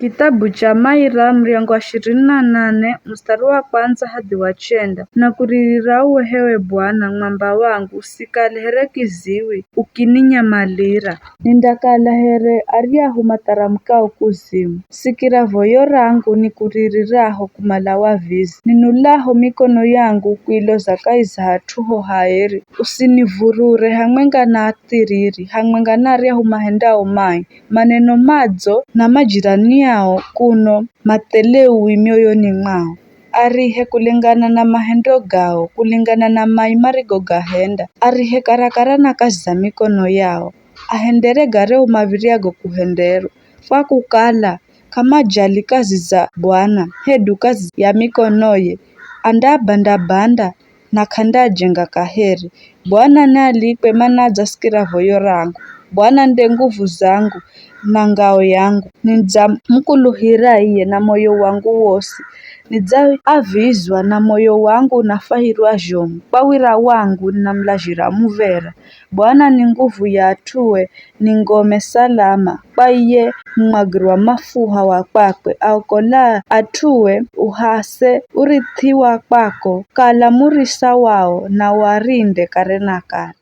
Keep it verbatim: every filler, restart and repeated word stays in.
Kitabu cha Maira, muryango wa ishirini na nane, mstari wa kwanza hadi wa chenda. Na kuririra uwe hewe Bwana, mwamba wangu, usikale here kiziwi, ukininyamalira. Nindakala here aryahu matharamukao kuzimu. Sikira voyo rangu nikuriririraho kumala wavizi, ninulaho mikono yangu kuiloza kahi za hat'u ho haeri. Usinivurure hamwenga na athiriri, hamwenga na aryahu mahendao mai. Maneno madzo na majirani ao kuno mathele uwi mioyoni mwao. Arihe kulingana na mahendo gao, kulingana na mai marigogahenda. Arihe karakara na kazi za mikono yao. Ahendere gareo mav̱iryago kuhenderwa, kwa kukala k'amajali kazi za Bwana, hedu kazi ya mikonoye. Andabanda-banda na k'andajenga kaheri. Bwana nialikwe, mana adzasikira voyo rangu. Bwana nde nguvu zangu na ngao yangu. Nidzamukuluhira iye na moyo wangu wosi. Nidzaavizwa na moyo wangu unafwahirwa zhomu. Kwa wira wangu ninamulazhira muv̱era. Bwana ni nguvu ya at'ue, ni ngome salama. Kwa iye mumwagirwa mafuha wa kwakwe, aokola at'ue, uhase urithiwa kwako, kala murisa wao na uarinde kare na kare.